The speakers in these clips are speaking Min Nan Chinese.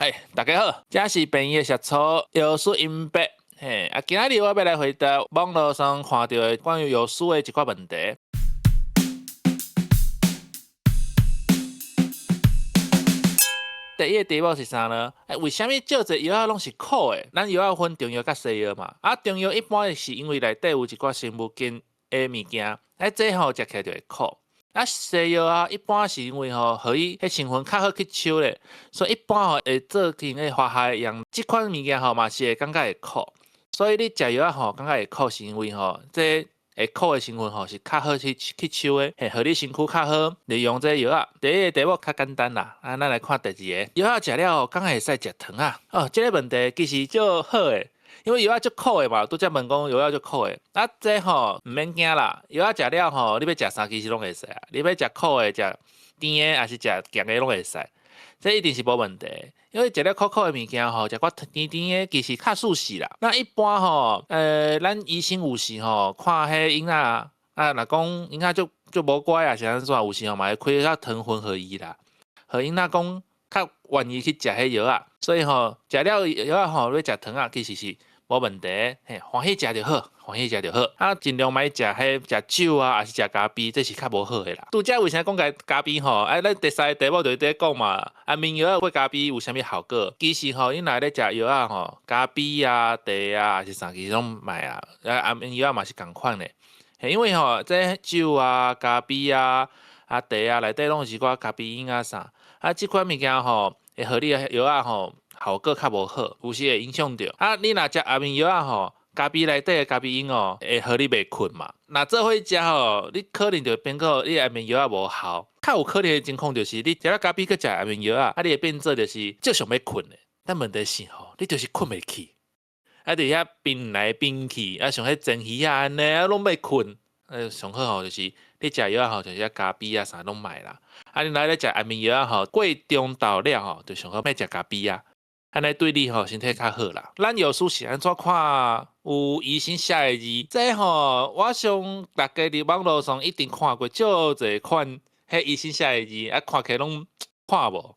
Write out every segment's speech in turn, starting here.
嘿，大家好，這是病院的社畜藥師英伯。嘿，啊，今仔日我欲來回答網路上看著的關於藥師的一寡問題。第一个題目是啥呢？欸，為啥物足濟藥仔攏是苦的？咱藥仔分中藥佮西藥嘛。啊，中藥一般是因為內底有一寡生物鹼的物件，啊，這吼食起來就會苦。啊，西藥啊，一般是因為吼，予伊彼成分較好吸收咧，所以一般吼會做成彼化學的用。這款物件吼嘛是會感覺會苦，所以你食藥仔吼感覺會苦，是因為吼這會苦的成分吼是較好去吸收的，嘿，予你身軀較好利用這藥仔。第一個題目較簡單啦，啊，咱來看第二個，藥仔食了後，敢會使食糖仔？哦，這個問題其實足好的。因為藥仔足苦的嘛，拄才問講藥仔足苦的，啊，這吼毋免驚啦，藥仔食了吼，你欲食啥其實攏會使啊，你欲食苦的、食甜的，抑是食鹹的攏會使，這一定是無問題。因為食了苦苦的物件吼，食寡甜甜的，其實較舒適啦。那一般吼，咱醫生有時吼看彼嬰仔啊，若講嬰仔足足無乖啊，是按怎，有時吼嘛會開較糖分予伊啦，予囡仔講較願意去食彼藥仔，所以吼食了藥仔吼，欲食糖仔其實是無問題，嘿，歡喜食就好，歡喜食就好。啊，盡量莫食彼食酒啊，抑是食咖啡，這是較無好的啦。拄才為啥講共咖啡吼？啊，咱第三個題目就是佇咧講嘛，安眠藥仔配咖啡有啥物效果？其實吼，你若咧食藥仔吼，咖啡啊、茶啊，抑是啥，其實攏莫啊。啊，安眠藥仔嘛是仝款的，嘿，因為吼，這酒啊、咖啡啊、啊茶啊內底攏有一寡咖啡因啊啥，啊，這款物件吼，會予你的藥仔吼。效果較無好，有時會影響著。啊，你若食安眠藥仔吼，咖啡內底的咖啡因哦，會予你袂睏嘛。若做伙食吼，你可能就會變做你安眠藥仔無效。較有可能的情況就是，你食了咖啡閣食安眠藥仔，啊，你會變做就是足想欲睏的。但問題是吼，你就是睏袂去，啊，佇遐變來變去，啊，像彼煎魚仔按呢，啊，攏欲睏。上好吼，就是你食藥仔吼，就是咖啡啊啥攏莫啦。啊，你若咧食安眠藥仔吼，過中晝了吼，就上好莫食咖啡啊。按呢對你吼身體較好啦。咱藥師是按怎看有醫生寫的字？這吼，我想大家佇網路上一定看過足濟款，彼醫生寫的字，啊，看起來攏看無。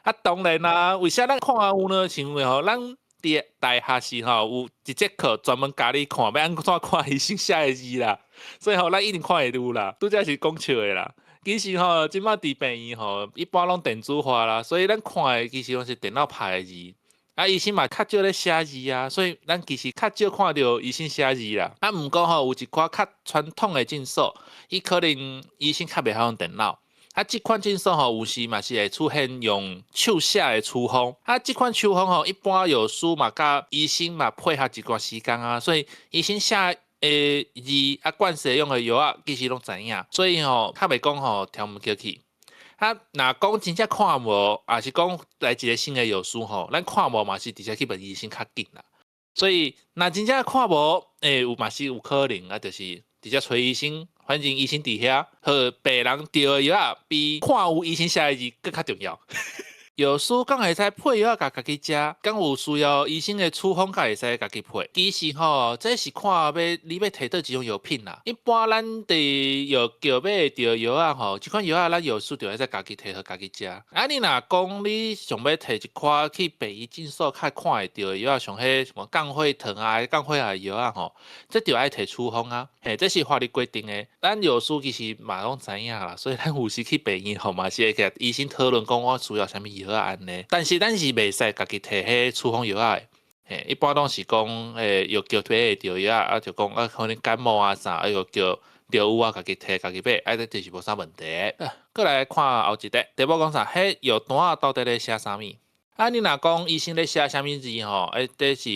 啊，當然啦，為啥咱看有呢？是因為吼，咱佇大學時吼有一節課專門教你看，欲按怎看醫生寫的字啦。所以吼，咱一定看會著啦。拄才是講笑的啦。其實吼，這擺佇病院吼，一般攏電子化啦，所以咱看的其實攏是電腦拍的字。啊，醫生嘛較少咧寫字啊，所以咱其實較少看著醫生寫字啦。啊，毋過吼，有一寡較傳統的診所，伊可能醫生較袂曉用電腦。啊，這款診所吼，有時嘛是會出現用手寫的處方。啊，這款處方吼，一般藥師嘛佮醫生嘛配合一段時間啊，所以醫生寫的字啊，慣勢用的藥仔，其實攏知影，所以吼，較袂講吼聽毋入去。啊，若講真正看無，抑是講來一个新的藥師吼，咱看無嘛是直接去問醫生較緊啦。所以若真正看無，欸，有嘛是有可能啊，就是直接揣醫生，反正醫生佇遐，予病人著的藥仔比看有醫生寫的字閣較重要。藥師敢會使配藥仔共家己食？敢有需要醫生的處方才會使家己配？其實吼，這是看欲你欲提佗一種藥品啦。一般咱佇藥局買會著藥仔吼，這款藥仔咱藥師就會使家己提予家己食。啊，你若講你想欲提一寡去病院診所較看會著的藥仔，像彼什麼降血糖啊、降血壓的藥仔吼，這就愛提處方啊。嘿，這是法律規定的。咱藥師其實嘛攏知影啦，所以咱有時去病院吼嘛是會共醫生討論講我需要啥物藥仔按呢。但是咱是袂使家己提彼處方藥仔的。嘿，一般攏是講，藥局買會著藥仔，啊就講啊可能感冒啊啥，啊藥局著有啊，家己提家己買，啊這就是無啥問題。閣來看後一個，題目講啥？彼藥單仔到底咧寫啥物？啊，你若講醫生咧寫啥物字吼？欸，這是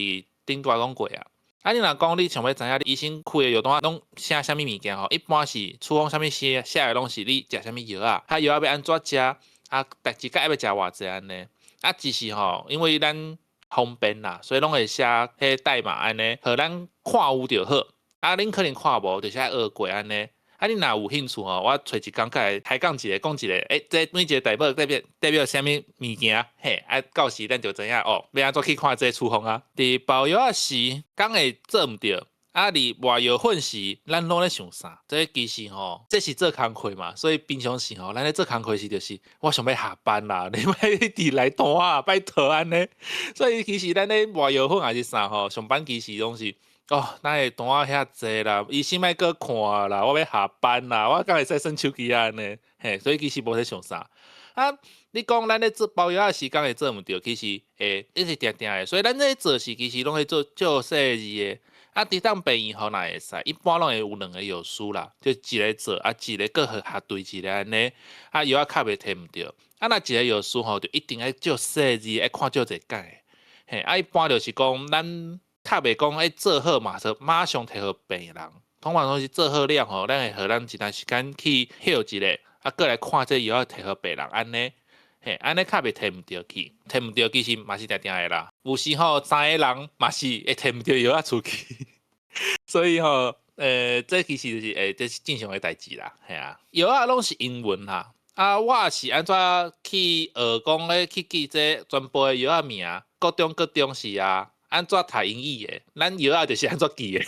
頂拄仔講過啊。啊，你若講你想欲知影醫生開的藥單仔攏寫啥物物件吼？一般是處方啥物寫寫的攏是你食啥物藥仔，啊藥仔欲按怎食，啊，逐一工欲食偌濟按呢？啊，只是吼，因為咱方便啦，所以攏會寫彼代碼按呢，予咱看有就好。啊，恁可能看無，就是愛學過按呢。啊，你若有興趣吼，我揣一工過來開講一下，講一下，欸，這每一個代碼代表啥物物件？嘿，啊，到時咱就知影哦，欲按怎去看這個處方啊。佇包藥仔時，敢會做毋著？啊，佇磨藥粉時，咱攏咧想啥？這其實吼，這是做工課嘛，所以平常時吼，咱咧做工課時就是我想欲下班啦，你莫一直來單啊，拜託按呢。所以其實咱咧磨藥粉抑是啥吼，上班其實攏是哦，哪會單遐濟啦，醫生莫閣看啦，我欲下班啦，我敢會使耍手機按呢？嘿，所以其實無咧想啥。啊，你講咱咧做包藥仔時間會做毋著，其實會一直定定的，所以咱咧做時其實攏會做足細膩的。啊，佇當病院吼，若會使，一般攏會有兩個藥師啦，就一個做，啊，一個閣核對一下按呢，啊，藥仔較袂提毋著。啊，若一個藥師吼，就一定愛足細膩，愛看足濟擺。嘿，啊，一般就是講，咱較袂講愛做好嘛，就馬上提予病人。通常攏是做好了吼，咱會予咱一段時間去歇一下，啊，閣來看這藥仔提予病人按呢。嘿，按呢較袂提毋著去，提毋著其實嘛是定定的啦。有時吼，三個人嘛是會提毋著藥仔出去。所以吼，這其實就是，這是正常的代誌啦，嘿啊。藥仔攏是英文啦，啊，我是按怎去學講咧去記這全部的藥仔名，各種各種是啊，按怎讀英語的，咱藥仔就是按怎記的。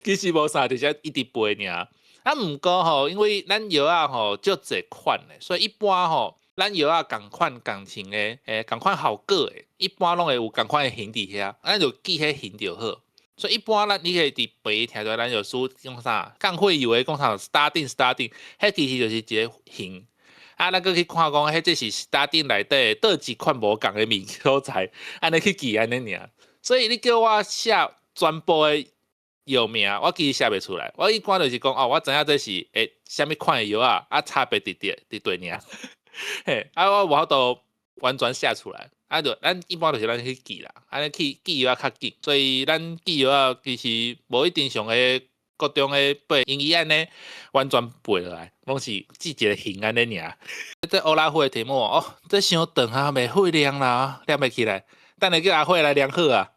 其實無啥，就是一直背爾。啊，毋過吼，因為咱藥仔吼足濟款的，所以一般吼，咱藥仔仝款仝型的，仝款效果的，一般攏會有仝款的型佇遐，咱就記彼型就好。所以一般咱你可以佇病院聽著咱藥師講啥，降血油的講啥，statin statin，彼其實就是一個型。啊，咱閣去看講，彼這是 statin 內底佗一款無仝的物所在，按呢去記按呢爾。所以你叫我寫全部的藥名，我其實寫袂出來。我一般就是講，哦，我知影這是啥物款的藥仔，啊，差別佇佇佇佗爾。嘿，啊，我無法度完全寫出來。啊，就咱一般就是咱去記啦，按呢去記藥仔較緊，所以咱記藥仔其實無一定像彼各種的背英語按呢完全背落來，攏是記一個型按呢爾。這歐拉虎的題目哦，這傷長啊，袂會念啦，念袂起來。等下叫阿慧來念好啊。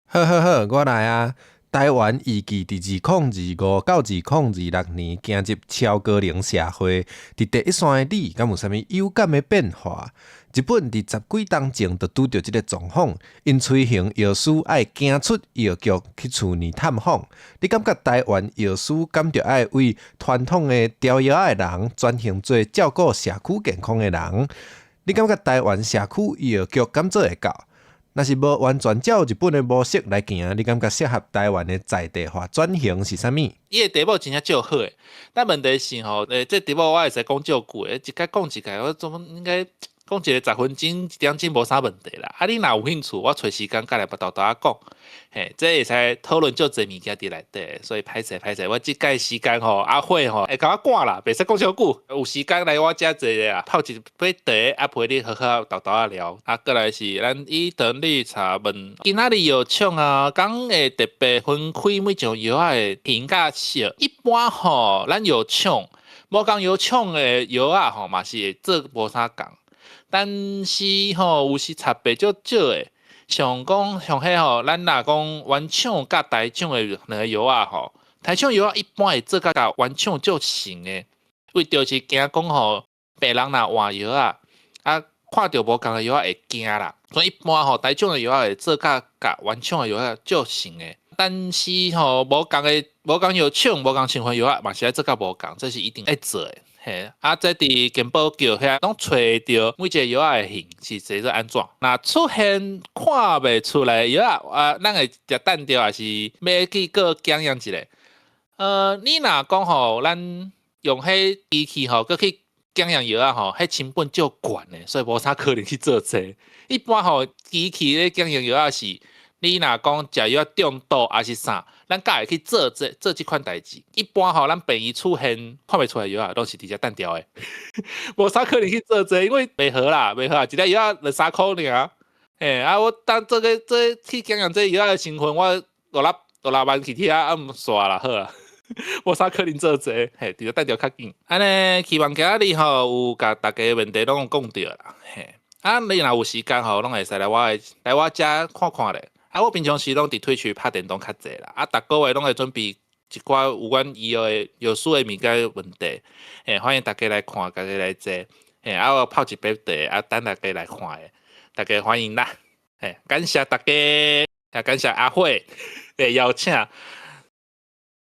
好好好，我來啊。台灣預計佇2025到2026年行入超高齡社會，佇第一線的你，敢有啥物有感的變化？日本佇十幾冬前就拄著這個狀況，𪜶催行藥師愛行出藥局去厝內探訪。你感覺台灣藥師敢著愛為傳統的調藥仔的人轉型做照顧社區健康的人？你感覺台灣社區藥局敢做會到？若是無完全照日本的模式來行，你感覺適合台灣的在地化轉型是啥物？伊的題目真正足好的，但問題是吼，這題目我會使講足久的，一擺講一擺，我總應該講一個10分鐘、一點鐘無啥問題啦。啊，你若有興趣，我揣時間閣來沓沓仔講。嘿，這會使討論足濟物件佇內底，所以歹勢歹勢，我這擺時間吼，阿慧吼會共我趕啦，袂使講傷久。有時間來我遮坐咧啊，泡一杯茶，啊陪你好好沓沓仔聊。啊，過來是咱伊藤綠茶問，今仔日藥廠啊，敢會特別分開每種藥仔的型佮色？一般吼，咱藥廠無仝藥廠的藥仔吼，嘛是會做無啥仝。但是吼，有時差別足少的。像講像彼吼，咱若講原廠佮台廠的兩個藥仔吼，台廠藥仔一般會做甲佮原廠足像的，為著是驚講吼，病人若換藥仔，啊看著無仝的藥仔會驚啦。所以一般吼，台廠的藥仔會做甲佮原廠的藥仔足像的。但是吼，無仝的無仝藥廠、無仝成分藥仔嘛是愛做甲無仝，這是一定愛做的。嘿，啊，這佇健保局遐攏揣會著每一個藥仔的型是做做按怎。若出現看袂出來的藥仔，啊，咱會直等著，抑是欲去閣檢驗一下。你若講吼，咱用彼機器吼，閣去檢驗藥仔吼，彼成本足懸的，所以無啥可能去做這個。一般吼，機器咧檢驗藥仔是，你若講食藥中毒抑是啥，咱才會去做這做這款代誌。一般吼，咱病院出現看袂出來藥仔，攏是直接擲掉的，無啥可能去做這個，因為袂好啦，袂好啊，一粒藥仔兩三箍爾。嘿，啊，我當這個這去檢驗這藥仔的成分，我五六五六萬去遐，啊，毋煞啦，好啊，無啥可能做這個，嘿，直接擲掉較緊。按呢，希望今仔日吼有共大家問題攏講著啦，嘿，啊，你若有時間吼，攏會使來我遮看看咧。啊，我平常時攏佇 Twitch 拍電動較濟啦，啊，逐個月攏會準備一寡有關醫藥的藥師的物件問題，嘿，歡迎大家來看，大家來坐，嘿，啊，我泡一杯茶，啊，等大家來看的，大家歡迎啦，嘿，感謝大家，也感謝阿慧的邀請，